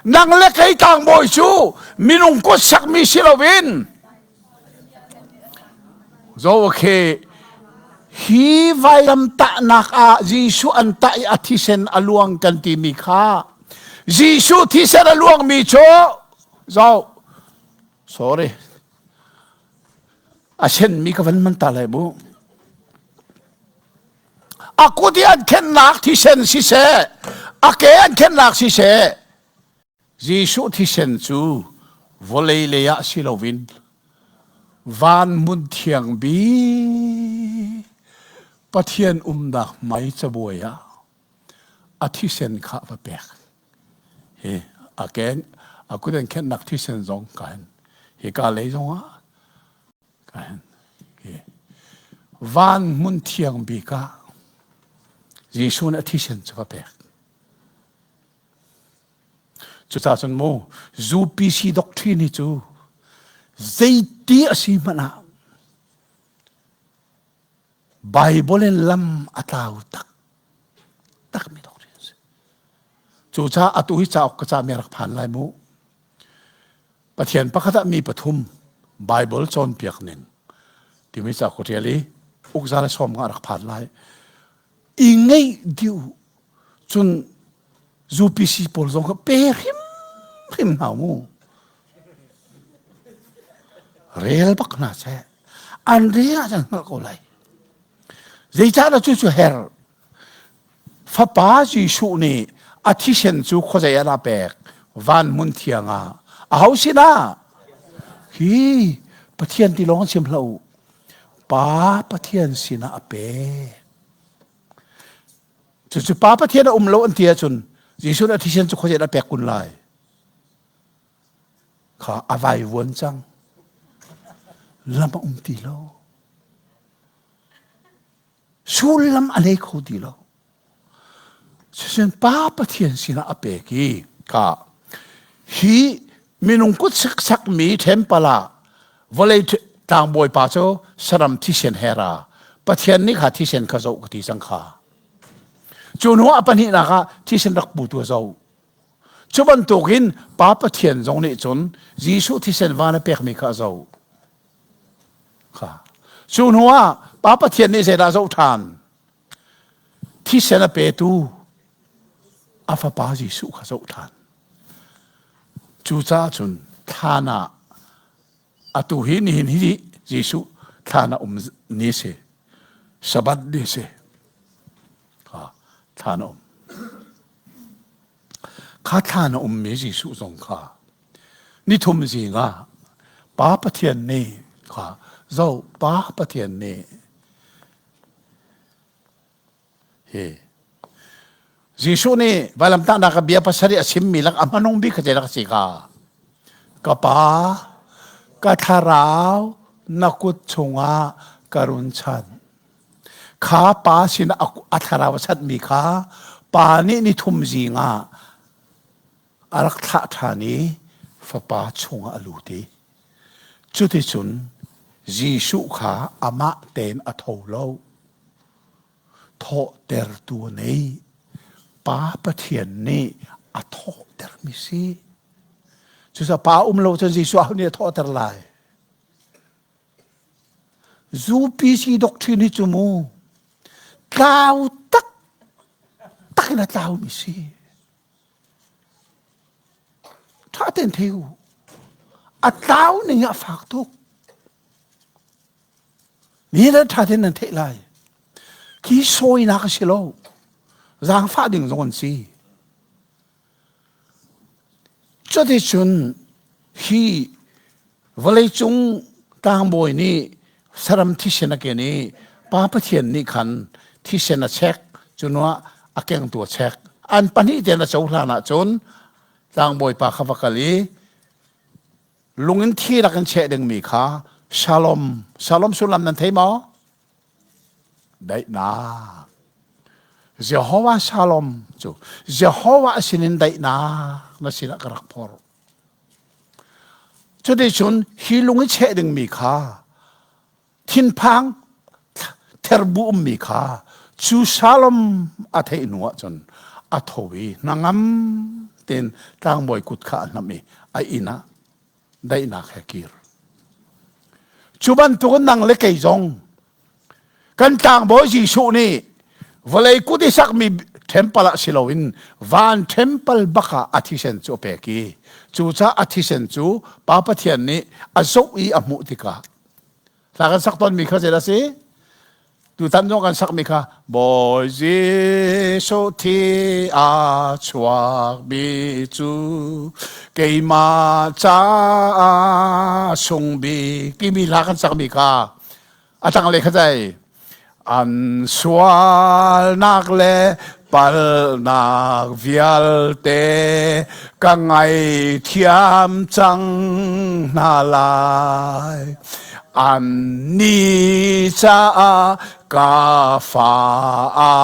Nang le kei tlangbawi cu minung kut sakmi si loin zo okay hi vailam tahnak ah Jesuh an tah i a thisen a luang kan timi kha Jesuh thisen a luangmi cu zo sorry a senmi ka van man ta lai mu a kut i an khennak thisen siseh a ke an khennak siseh Jesuh thisen cu vawlei lei ah si loin van hmun thiang bik Pathian umnak hmai cabuai ah a thisen kha va pek. Hi a ke a kut an khennak thisen zong ka hin hika lei zong ah ka hin hi van hmun thiang bik ah Jesuh nih a thisen cu va pek. Cucaah cun mu UPC doctrine hi cu zeiti a si hmanh ah Bible in lam a tlau tak takmi doctrine a si. Cucaah atu hi cauk ka cahmi rak phan lai mu. Pathian pakhat ah mi pathum Bible cawnpiak ning timi cauk ka ṭial i ukza le sawm nga rak phan lai. I ngeih dih cun UPC pawl zong kha pe hrimhrim hna mu. Rel bak hna seh. An rel ah cun hngalh ko lai. Zeicahdah cu cu her? Fapa Jesuh nih a thisen cu khuazei ah dah pek? Van hmun thiang ah. Aho sinah? Hi Pathian ti lawng chim hlah u. Pa Pathian sinah a pek. Cucu Pa Pathian a um lo an ti ahcun Jesuh nih a thisen cu khuazei dah pek kun lai? Kha a vaivuan cang. Lam a um ti lo. Sullam a nei kho ti lo. Cucun Pa Pathian sinah a pek i ka hi minung kut siksakmi temple ah vawlei tlangbawi pa cu saram thisen he ra Pathian nih kha thisen kha zoh ka ti cang kha. Cu hnu ah pahnihnak ah thisen rak putu a zoh. Cu bantukin Pa Pathian zong nih cun Jesuh thisen van a pekmi kha a zoh. Kha. Cu hnu ah Pa Pathian nih zeidah a zoh ṭhan? Thisen a petu a fapa Jesuh kha zoh ṭhan. Cucaah cun thlan ah atu hi nihin hi Jesuh thlan ah um ni si. Sabbath ni si. Kha thlan a um. Kha thlan a ummi Jesuh zong kha nithum zing ah Pa Pathian nih kha zo Pa Pathian nih Hi. Jesuh nih vailamtahnak a bia pasarih a chimmi lak a hmanung bik kha zeidah a si kha? Ka Pa, ka thlarau na kut chungah ka run chanh. Kha pa sin a thlarau a chanhmi kha pa nih nithum zing ah a rak thlah ṭhan i fapa chungah a lut i cuticun Jesuh kha amah tein a tho lo. Thawhtertu a nei. Pa Pathian nih a thawhtermi si. Cucaah pa um lo cun Jesuh aho nih a thawhter lai? UPC doctrine hi cu mu tlau tak tak in a tlaumi si. Ṭha tein thei u. A tlau ning a fak tuk. Mi le ṭha tein nan theih lai. Khi sawinak a si lo. Zaangfah ding zong an si. Cuticun hi vawleicung tlangbawi nih saram thisen a ken i Pa Pathian nih khan thisen a chek, cunuah a kengtu a chek. An pahnih tein a cohlan ahcun tlangbawi pa kha va kal i lung in thi rak in cheh dingmi kha shalom shalom sullam nan thei maw daihnak Jehovah shalom cu Jehovah sinin daihnak na sinah ka rak phorh cuticun hi lung i cheh dingmi kha thinphang therbu ummi kha cu shalom a theih hnu ahcun a tho i hnangam tein tlangbawi kut kha a hnamh i a inn ah daihnak he kir. Cu bantukin nang le kei zong kan tlangbawi Jesuh nih vawlei kut i sakmi temple ah si loin van temple bak ah a thisen cu a pek i cucaah a thisen cu Pa Pathian nih a zoh i a hmuh tikah hla kan sak tawnmi kha zei a si? Tutan zong kan sakmi kha Bawi Jesuh thi a chuakmi cu keimah caah sung bik timi hla kan sakmi kha a tanglei kha zei an sualnak le palnak vialte ka ngaithiam cang hna lai Annih caah ka fa a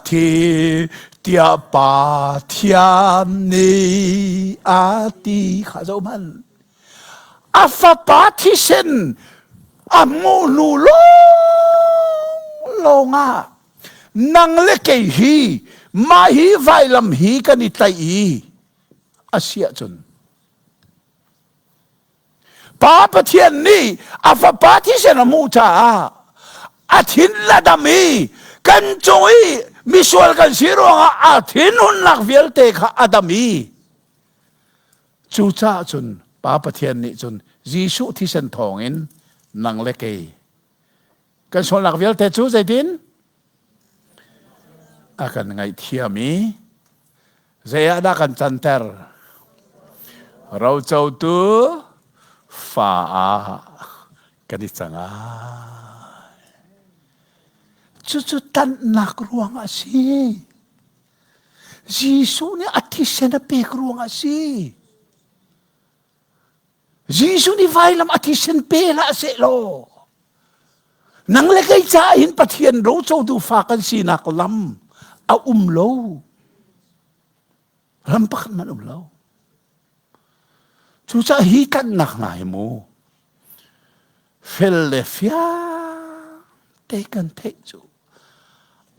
thi tiah Pathian nih a ti kha zoh hmanh. A fapa thisen a hmuh hnu lawnglawng ah nang le kei hi mah hi vailam hi kan i tlaih i a si ahcun Pa Pathian nih a fapa thisen a hmuh caah a thin a dam i kan cung i misual kan si ruangah a thinhunnak vialte kha a dam i cucaah cun Pa Pathian nih cun Jesuh thisen thawngin nang le kei kan sualnak vialte cu zeitin a kan ngaihthiam i Zei ah dah kan canter? Rocotu fa ah kan i cang ai. Cucu tanhnak ruang a si. Jesuh nih a thisen a pek ruang a si. Jesuh nih vailam a thisen pe hlah seh law nang le kei caah hin Pathian rocotu fa kan sinak lam a um lo. Lam pakhat hmanh um lo. Cucaah hi tlanhnak hna hi mu fel le fiang te kan theih cu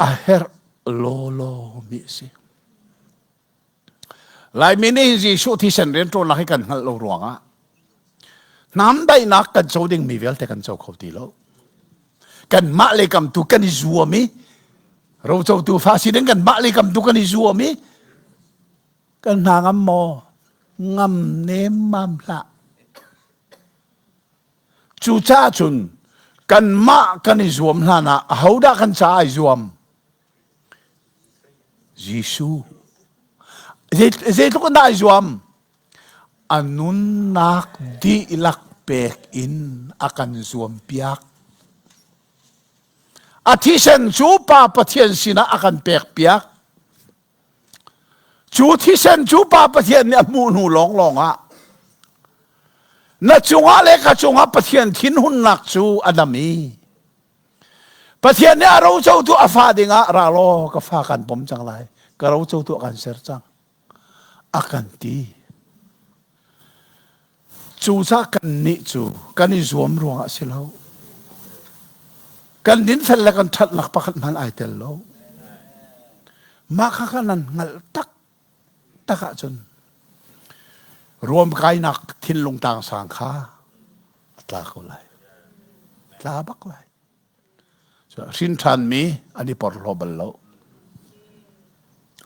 a herh lawlaw mi a si. Laimi nih Jesuh thisen rianṭuannak hi kan hngalh lo ruangah hnamdaihnak kan co dingmi vialte kan co kho ti lo. Kanmah le kam tu kan i zuam i rocotu fa si ding kanmah le kam tu kan i zuam i kan hna ngam maw? Ngam nemmam hlah. Cucaah cun kanmah kan i zuam hlan ah ahodah kan caah ai zuam? Jesuh. Zeitluk in dah ai zuam? A nunnak dihlak pek in a kan zuampiak. A thisen cu Pa Pathian sinah a kan pekpiak. Cu thisen cu Pa Pathian nih a hmuh hnu lawnglawng ah na cungah le ka cungah Pathian thinhunnak cu a dam i Pathian nih a rocotu a fa dingah ra law ka fa kan pom cang lai ka rocotu a kan ser cang a kan ti cucaah kan nih cu kan i zuam ruangah si lo kan dinfel le kan ṭhatnak pakhat hmanh ai tel lo mah kha kha nan hngalh tak tak ahcun ruamkainak thinlung tlangsang kha a tla ko lai tla bak lai hrin ṭhanmi an i porhlaw bal lo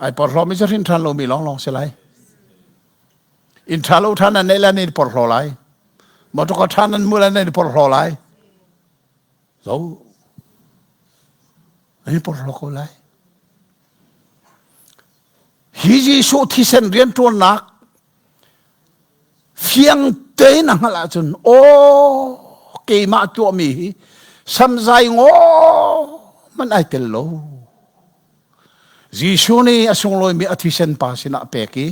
ai porhlawmi cu hrin ṭhan lomi lawnglawng si lai inn ṭha lo ṭhan an neih le an i porhlaw lai motor ṭhan an hmu le an i porhlaw lai zo an i porhlaw ko lai Hi Jesuh thisen rianṭuannak fiang tein a hngalh ahcun aw keimah tuahmi hi samzai ngaw hmanh ai tel lo. Jesuh nih a sunglawimi a thisen pa sinah a pek i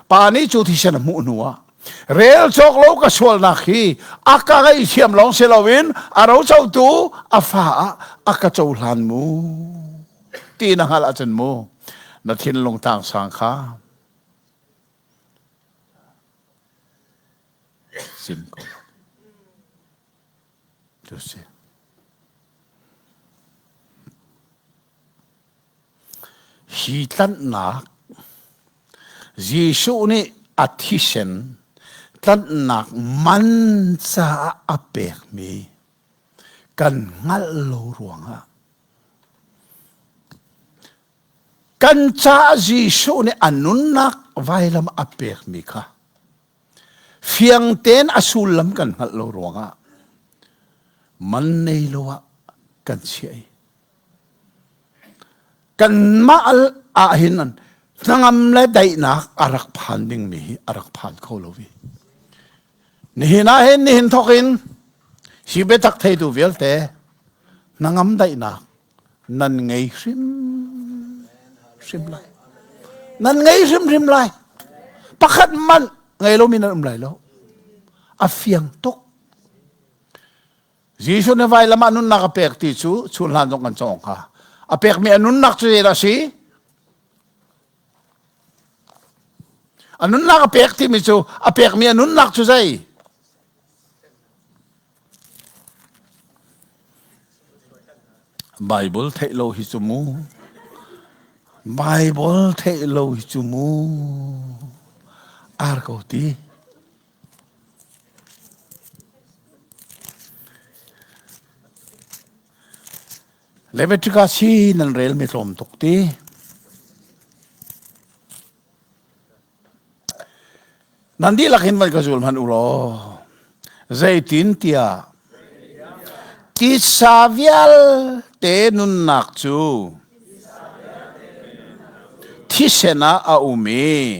pa nih cu thisen a hmuh hnuah rel cawk lo ka sualnak hi a ka ngaihthiam lawng si loin a rocotu a fa ah a ka cohlan mu. Ti na hngalh ahcun mu na thinlung tlangsang kha sim ko. Cu si. Hi tlanhnak. Jesuh nih a thisen tlanhnak man caah a pekmi kan hngalh lo ruangah kan caah Jesuh nih a nunnak vailam a pekmi kha fiang tein a sullam kan hngalh lo ruangah man nei lo ah kan chiah i kanmah ah hin hnangam le daihnak a rak phan dingmi hi a rak phan kho lo i nihin ah hin nihin thawk in hi biatak theitu vialte hnangam daihnak nan ngei hrim hrim lai nan ngei hrimhrim lai pakhat man ngei lomi nan um lai lo a fiang tuk Jesuh nih vailam ah nunnak a pek ti cu chun hlan zong kan cawng kha. A pekmi a nunnak cu zeidah a si? A nunnak a pek timi cu a pekmi a nunnak cu zei? Bible theih lo hi cu mu. Bible theih lo hi cu mu. Ar ko ti. Leviticus hi nan relmi tlawm tuk ti. Nan dihlak in van ka zul hmanh u law zeitin tiah titsa vialte nunnak cu thisen ah a um i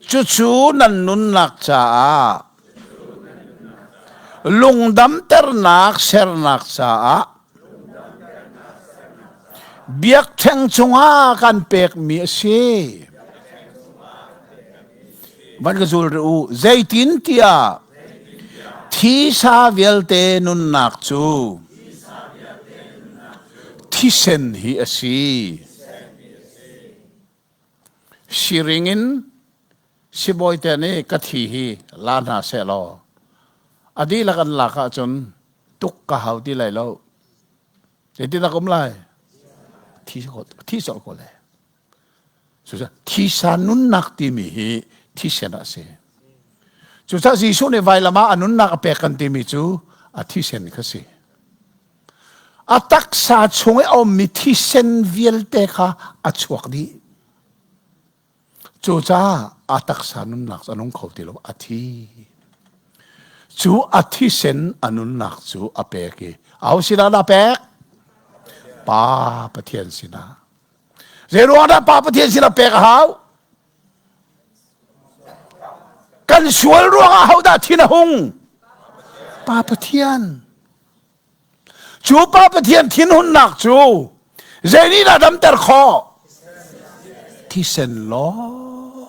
cucu nan nunnak caah lungdamternak sernak caah biakṭheng cungah kan pekmi a si. Van ka zul rih u. Zeitin tiah thisa vialte nunnak cu thisen hi a si. Siring in sibawite nih ka thi hi la hna seh law a dihlak an lak ahcun tuk ka hau ti lai lo. Zeitin dah ka um lai? Thi thi colh ko le. Cucaah thisa nunnak timi hi thisen ah a si. Cucaah Jesuh nih vailam ah a nunnak a pek kan timi cu a thisen kha si. A taksa chung i a ummi thisen vialte kha a chuak dih. Cucaah a taksa nunnak cu a nung kho ti lo, a thi. Cu a thisen a nunnak cu a pek i aho sinah dah a pek? Pa Pathian sinah. Zeiruang dah Pa Pathian sinah pek a hau? Kan sual ruangah hodah thin a hung? Pa Pathian. Cu Pa Pathian thinhunnak cu zei nih dah damter khawh? Thisen lawng.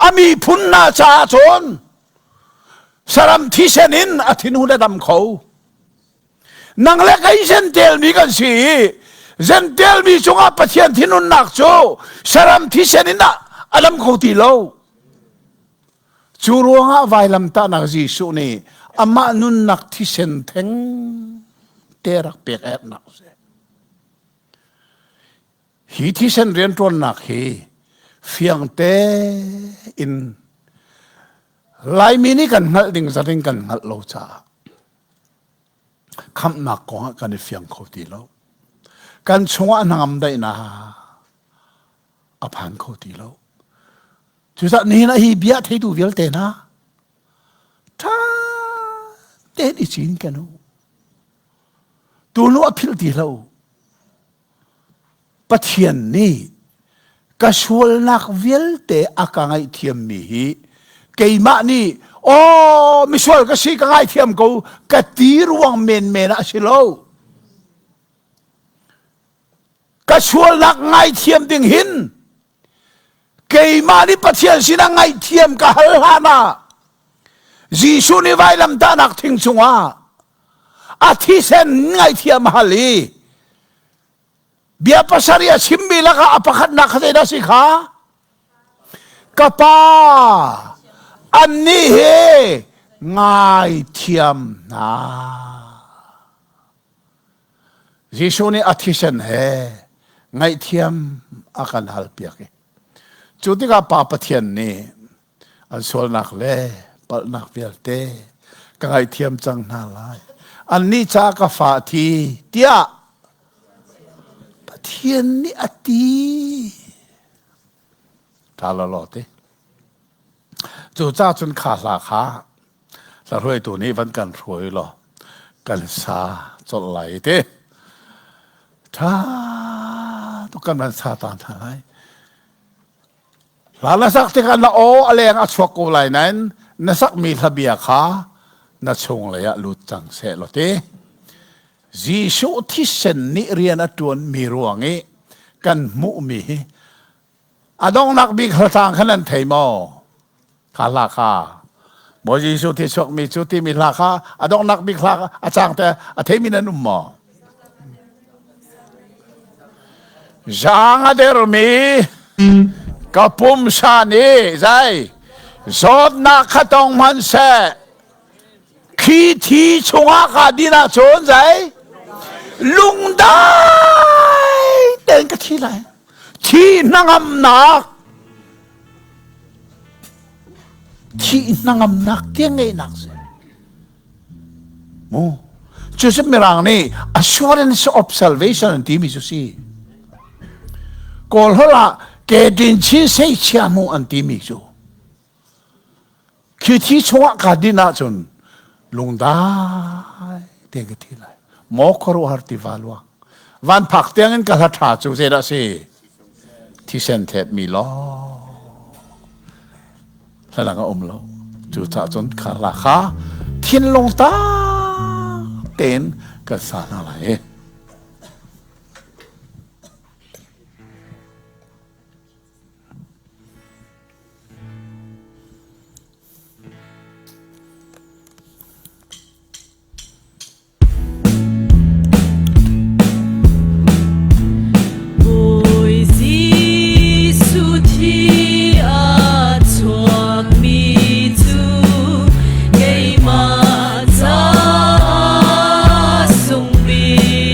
A miphun hna caah cun saram thisen in a thinhun a dam kho. Nang le kei Jentail mi kan si i Jentail mi cungah Pathian thinhunnak cu saram thisen in a dam kho ti lo. Cu ruangah vailamtahnak Jesuh nih amah nunnak thisen theng te rak pek ernak a si. Hi thisen rianṭuannak hi fiang tein Laimi nih kan hngalh ding zat in kan hngalh lo caah khamhnak kong ah kan i fiang kho ti lo. Kan chungah hnangam daihnak a phan kho ti lo. Cucaah nihin ah hi bia theitu vialte hna ṭha tein i cin kan u. Tunu a philh ti lo. Pathian nih ka sualnak vialte a ka ngaihthiammi hi keimah nih aw misual ka si ka ngaithiam ko ka ti ruang menmen ah a si lo. Ka sualnak ngaithiam ding hin keimah nih Pathian sinah ngaihthiam ka hal hlan ah Jesuh nih vailamtahnak thing cungah a thisen ngaihthiam a hal i bia pasarih a chimmi lakah a pakhatnak kha zeidah si kha ka pa annih hi ngaithiam hna Jesuh nih a thisen he. Ngaihthiam a kan halpiak i cu tikah Pa Pathian nih an sualnak le palhnak vialte ka ngaihthiam cang hna lai. Annih caah ka fa a thi tiah Pathian nih a ti. Ṭha lawlaw ti. Cucaah cun kha hla kha hla hruaitu nih van kan hruai law kan sa colh lai ti. Ṭha tuk kan van sa ta hna lai. Hla na sak tikah na aw a leng a chuak ko lai nain na sakmi hlabia kha na chunglei ah lut cang seh law ti. Jesuh thisen nih rian a ṭuanmi ruang i kan hmuhmi hi a donghnak bik hlatang kha nan thei maw? Kha hla kha Bawi Jesuh thi chuakmi cu timi hla kha a donghnak bik hla a cang te a theimi nan um maw? Zaang a dermi ka pumsa nih zai zawtnak kha tong hmanhseh khi thi chungah ka din ahcun zai lungdai tein ka thi lai thi hnangamnak thi hnangamnak tiang ngeihnak si mu cu cu mirang nih assurance of salvation an timi cu si kawl holh ah ke din chin sei chia mu an timi cu Khi thi chungah kaa din ahcun lungdai tein ka thi lai. Maw khuaruahhar tiva luang. Van phak tiangin ka hla ṭha cu zeidah si? Thisen thletmi lawng. Hla dang a um lo. Cucaah cun kha hla kha thinlung tak tein kan sa hna lai. Bawi Jesuh thi a chuakmi cu keimah caah sungbik.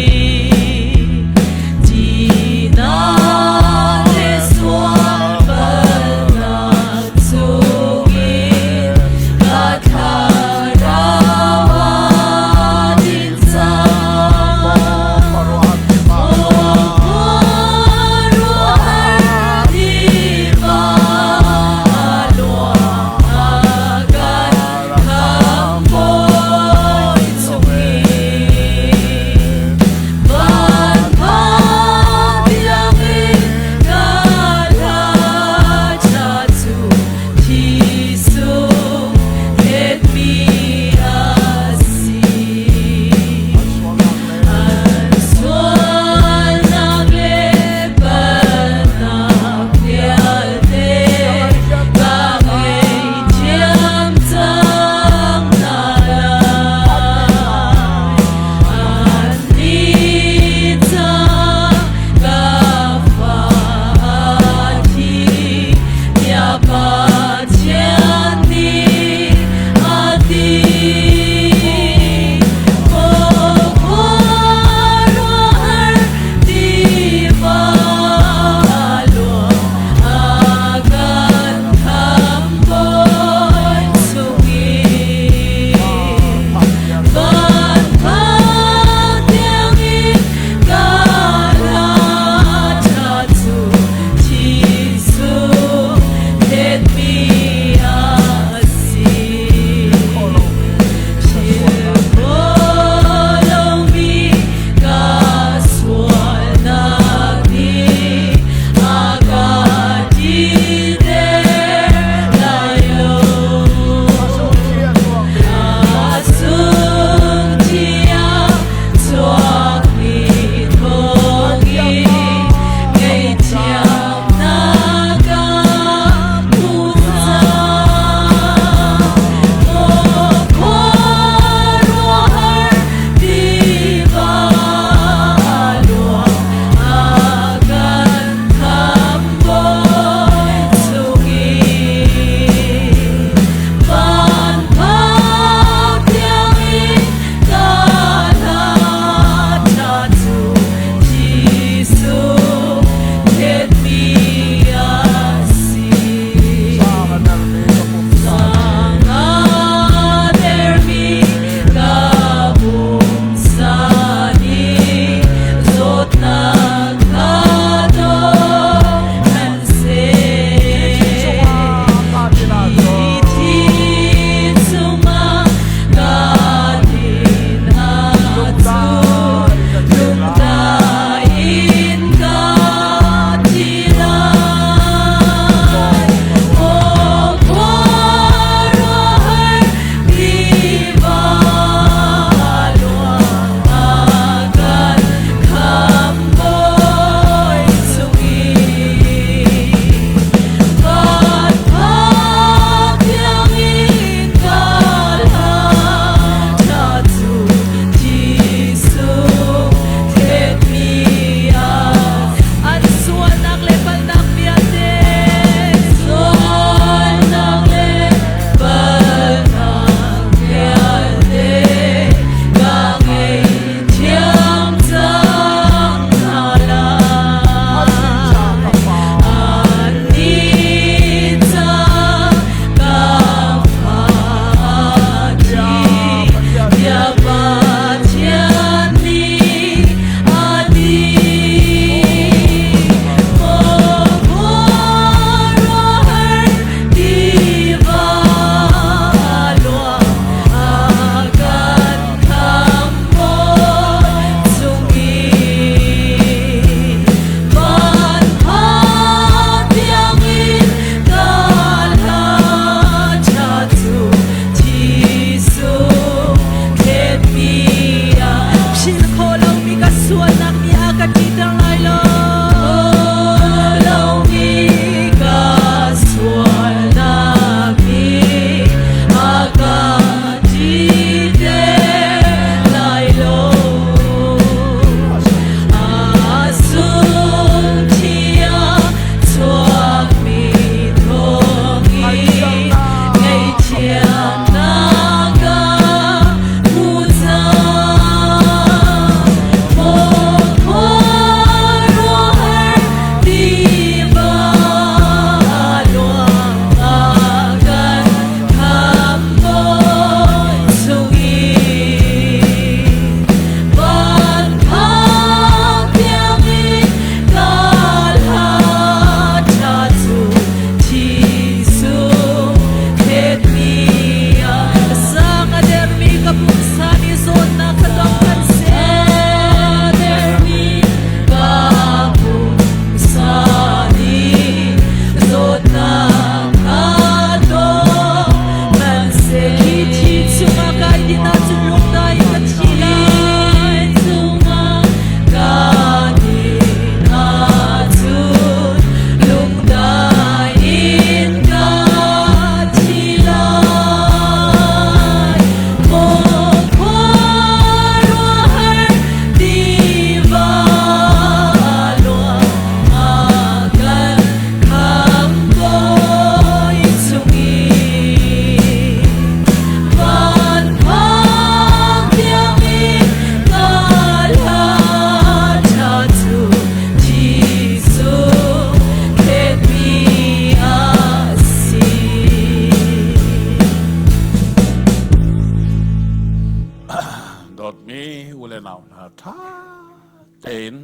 tein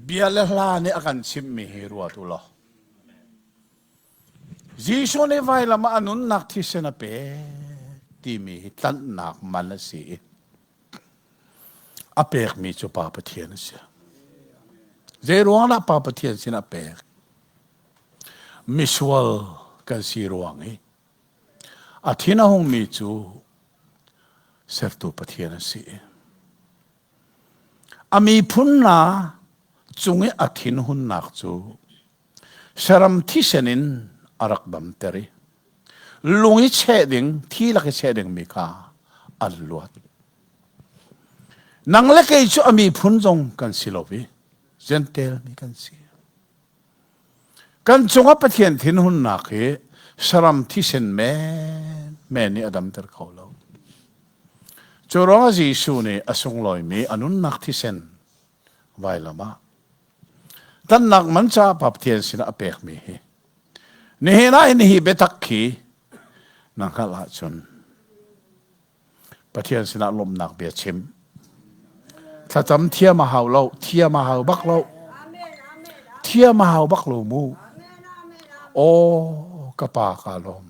bia le hla nih a kan chimhmi hi ruat u law. Jesuh nih vailam ah a nunnak thisen a pek timi hi tlanhnak man a si i a pekmi cu Pa Pathian a si. Zei ruang dah Pa Pathian sin a pek? Misual kan si ruang i a thin a hungmi cu sertu Pathian a si. A miphun hna cung i a thinhunnak cu saram thisen in a rak damter i lung i cheh ding thi lak i cheh dingmi kha an luat. Nang le kei cu a miphun zong kan si lo i Jentail mi kan si. Kan cungah Pathian thinhunnak hi saram thisen men men nih a damter kho lo. Cu ruangah Jesuh nih a sunglawimi a nunnak thisen vailam ah tannak man caah Pa Pathian sinah a pekmi hi nihin ah hin hi biatak khi na hngalh ahcun Pathian sinah lawmhnak bia chim. Thlacam thiam a hau lo, thiam a hau bak lo. Thiam a hau bak lo mu. Aw, ka pa ka lawm.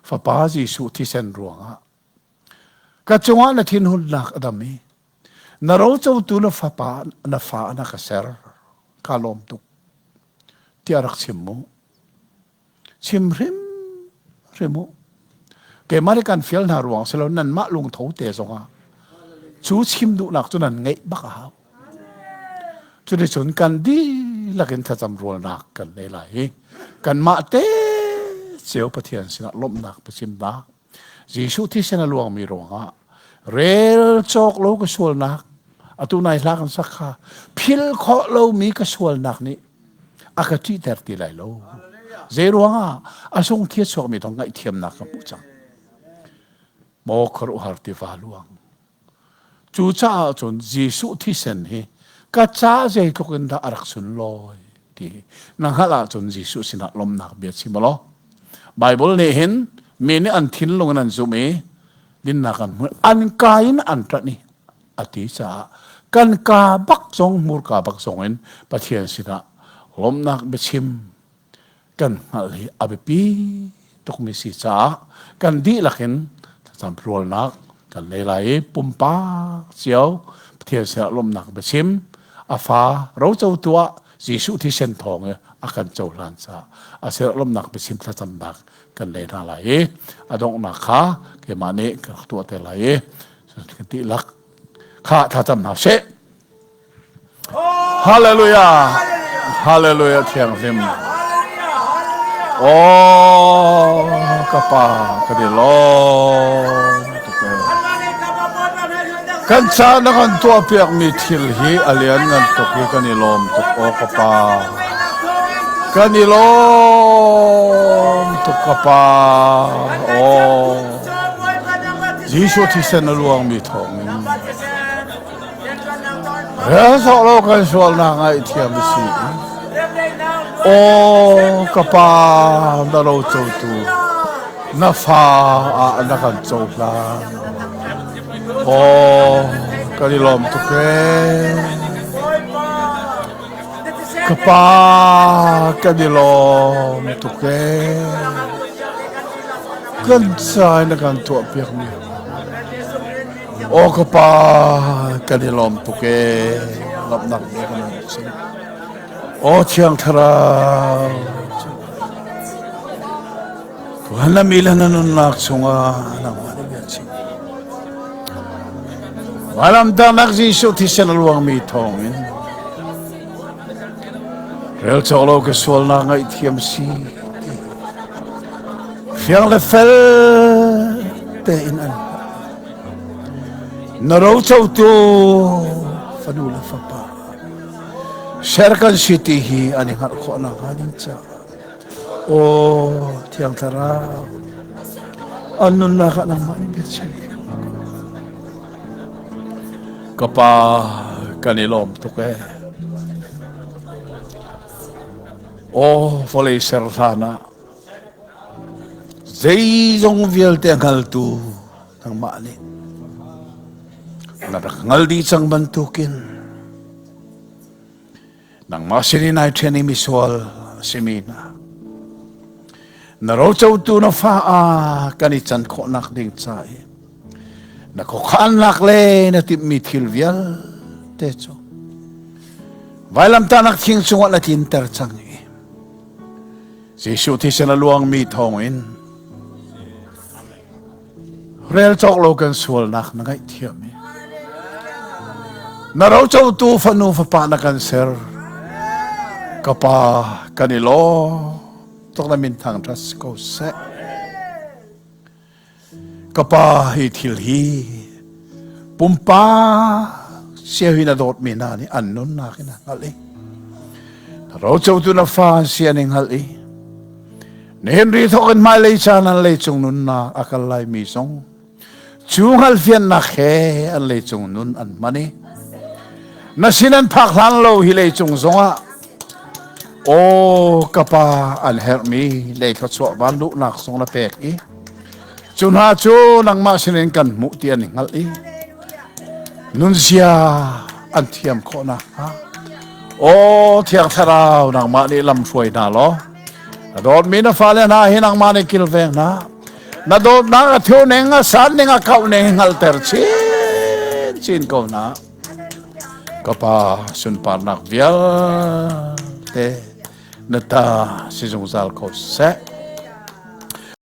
Fapa Jesuh thisen ruangah ka cungah na thinhunnak a dam i na rocotu na fapa na fa na ka ser ka lawm tuk tiah rak chim mu. Chim hrim hrim u. Keimah nih kan fial hna ruang si lo nanmah lungtho te zongah cu chim duhnak cu nan ngeih bak a hau. Cuticun kan dihlak in thlacam rualnak kan nei lai i kanmah te cio Pathian sinah lawmhnak biachimnak Jesuh thisen a luangmi ruangah rel cawk lo ka sualnak atu nai hla kan sak kha phil khawh lomi ka sualnak nih a ka ṭihter ti lai lo. Zei ruangah a sung thi a chuakmi thong ngaihthiamnak ka hmuh cang. Maw khuaruahhar tiva luang. Cucaah cun Jesuh thisen hi ka ca zeitluk in dah a rak sunlawi ti na hngalh ahcun Jesuh sinah lawmhnak bia chim law. Bible nih hin mi nih an thinlung in an zumh i dinnak an hmuh an ka in an ṭanh i a ti caah kan ka bak zong hmurka bak zong in Pathian sinah lawmhnak biachim kan hngalh hi a biapi tukmi si caah kan dihlak in thlacam rualnak kan nei lai i pumpak cio Pathian sinah lawmhnak biachim a fa rocotu ah Jesuh thisen thawng i a kan cohlan caah a sinah lawmhnak biachim thlacamnak kan nei hna lai i a donghnak kha keimah nih ka rak tuah te lai i kan dihlak kha thlacam hna sih. Hallelujah. Hallelujah thianghlim. Oh, ka pa ka di lawm tuk e. Kan ca na kan tuah piakmi thil hi a lian ngan tuk i kan i lawm tuk aw ka pa. Kan i lawm tuk ka pa. Oh. Jesuh thisen a luangmi thawngin Rel sawh lo kan sualnak ngaihthiam a si. Aw ka pa na ro cotu na fa ah na kan cohlan. Aw kan i lawm tuk ee. Ka pa kan i lawm tuk ee. Kan cai na kan tuah piakmi. Aw ka pa kan i lawm tuk ee lawmhnak bia kan in chim. Aw Thiang Thlarau Tuhan na mi le na nunnak chungah nangmah nih bia chim. Vailamtahnak Jesuh thisen a luangmi thawngin rel cawk lo ka sualnak ngaihthiam si fiang le fel tein an na rocotu fanu le fapa ser kan si ti hi an i hngalh khawh nakhnga ding caah aw thiang thlarau an nunnak ah nangmah nih bia chim ka pa kan i lawm tuk ee aw vawlei ser hlan ah Zeizong vialte a hngaltu nangmah nih na rak hngal dih cang bantukin. Nangmah sin in ai ṭhen i misual a simi hna. Na rocotu na fa ah kan i can khawhnak ding ca i na khuakhannak le na timhmi thil vialte cu vailamtahnak thing cungah na tlinter cang i Jesuh thisen a luangmi thawngin rel cawk lo kan sualnak na ngaihthiam i na rocotu fanu fapa na kan ser. Ka pa, kan i lawm tuk. Na min thangṭhat si ko seh. Ka pa, hi thil hi pumpak cio hi na dawtmi hna nih an nunnak in a hngalh i na rocotu na fa an si an i hngalh i nihin ri thawk in hmailei caan an leicung nunnak a kal laimi zong cu hngalhfiannak he an leicung nun an hman i na sin an phak hlan lo hi leicung zongah aw ka pa an herhmi lei thluachuah van luhnak zong na pek i cu hna cu nangmah sinin kan hmuh ti an i hngalh i nunzia an thiam khawh nakhnga aw Thiang Thlarau, nangmah nih lam hruai hna law na dawtmi na fale hna hi nangmah nih kilveng hna. Na dawtnak a thu ning, a san ning, a kauh ning hngalhter chin chin ko hna. Ka pa, sunparnak vialte na ta si zungzal ko seh.